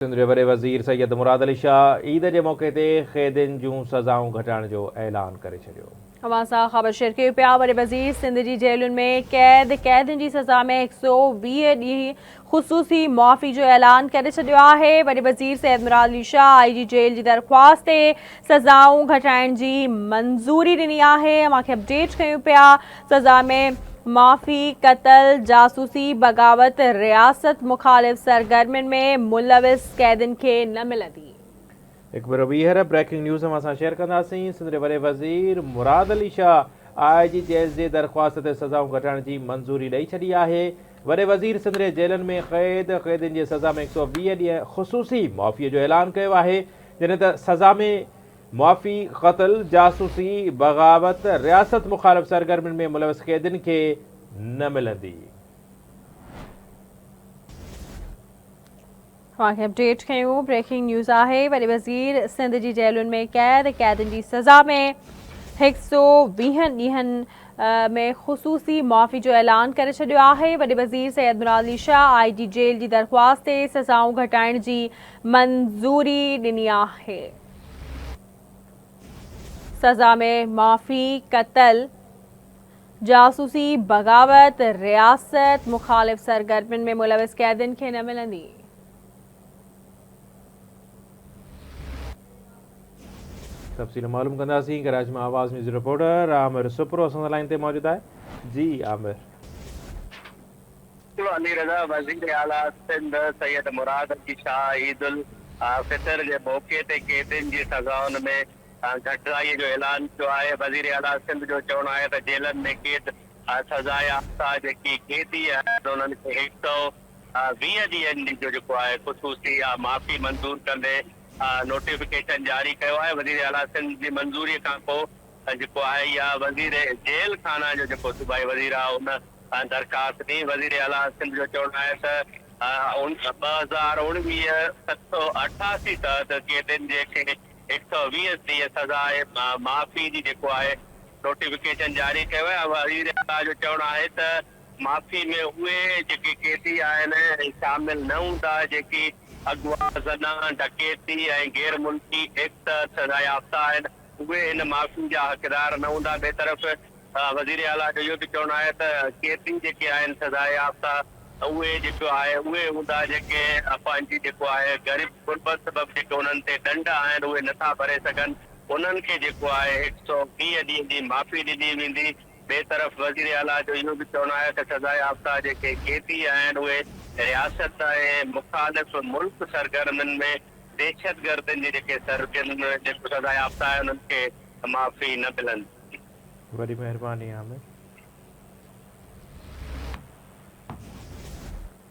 سنڌ جي وڏي وزير سيد مراد علي شاهه عيد جي موقعي تي قيدين جون سزائون گهٽائڻ جو اعلان ڪري ڇڏيو. اوهان سان خبر شيئر ڪيون پيا وڏي وزير سنڌ جي جيلن ۾ قيد قيدين جي سزا ۾ 120 ڏينهن خصوصي معافي جو اعلان ڪري ڇڏيو آهي وڏي وزير Syed Murad Ali Shah I G jail جي درخواست تي سزائون گهٽائڻ جي منظوري ڏني آهي اوهان کي اپڊيٽ ڪيون پيا سزا ۾ معافي، قتل، جاسوسي، بغاوت، رياست مخالف سرگرمين ۾ ملوث قيدين کي نه ملندي. هڪ ڀيرو ٻيهر بريڪنگ نيوز اوهان سان شيئر ڪنداسين، سنڌ جي وڏي وزير مراد علي شاهه آء جي جيل جي درخواست تي سزائون گهٽائڻ جي منظوري ڏئي ڇڏي آهي، وڏي وزير سنڌ جي جيلن ۾ قيد قيدين جي سزا ۾ 120 ڏينهن خصوصي معافي جو اعلان ڪيو آهي، جڏهن ته سزا ۾ معافي، قتل، جاسوسي، بغاوت، رياست مخالف سرگرمين ۾ ملوث قيدين کي نه ملندي. اوهان کي اپڊيٽ ڪيون بريڪنگ نيوز آهي وڏي وزير سنڌ جي جيلن ۾ قيد قيدين جي سزا ۾ هڪ سو ويهن ڏينهن ۾ خصوصي معافي جو اعلان ڪري ڇڏيو آهي وڏي وزير Syed Murad Ali Shah I G jail جي درخواست تي سزائون گهٽائڻ جي منظوري ڏني آهي. سزا ۾ معافي، قتل، جاسوسي، بغاوت، رياست مخالف سرگرمين ۾ ملوث قيدين کي نه ملندي. تفصيل معلوم ڪنداسين ڪراچي مان آواز نيوز رپورٽر عامر سپرو اسان سان لائين تي موجود آهي جي عامر. علي رضا وزير اعليٰ سنڌ سيد مراد علي شاهه عيد الفطر جي موقعي تي قيدين جي سزائن ۾ گهٽتائي جو اعلان ڪيو آهي. وزير اعليٰ سنڌ جو چوڻ آهي ته جيلن ۾ قيد سزا يافته جيڪي قيدي آهن انهن کي هڪ سئو 20 ڏينهن جي جيڪو آهي خصوصي معافي منظور ڪندي نوٽيفڪيشن جاري ڪيو آهي. وزير اعليٰ سنڌ جي منظوري کانپوء جيڪو آهي اها وزير جيل خانا جو جيڪو صوبائي وزير آهي ان درخواست ڏني. وزيراعليٰ سنڌ جو چوڻ آهي ته 2019 788 تحت قيدين جي کي 120 ڏينهن سزا معافي جي جيڪو آهي نوٽيفڪيشن جاري ڪيو آهي. وزيراعليٰ جو چوڻ آهي ته معافي ۾ اهي جيڪي قيدي آهن شامل نه هوندا جيڪي اغوا، زنا، ڊڪيتي ۽ غير ملڪي ايڪٽ تحت سزا يافته آهن اهي هن معافي جا حقدار نه هوندا. ٻئي طرف وزيراعليٰ جو اهو به چوڻ آهي ته قيدي جيڪي آهن سزا يافته اهي جيڪو آهي اهي هوندا جيڪي پنهنجي جيڪو آهي غريب غربت سبب جيڪي انهن تي ڏنڊ آهن اهي نٿا ڀري سگهن انهن کي جيڪو آهي 120 ڏينهن جي معافي ڏني ويندي ٻئي طرف وزيراعليٰ جو اهو به چوڻ آهي ته سزا يافته جيڪي قيدي آهن اهي رياست ۽ مخالف ملڪ سرگرمين ۾ دهشتگردن جي جيڪي سرگرمين ۾ جيڪو سزا يافته آهي انهن کي معافي نه ملندي. وڏي مهرباني عامر.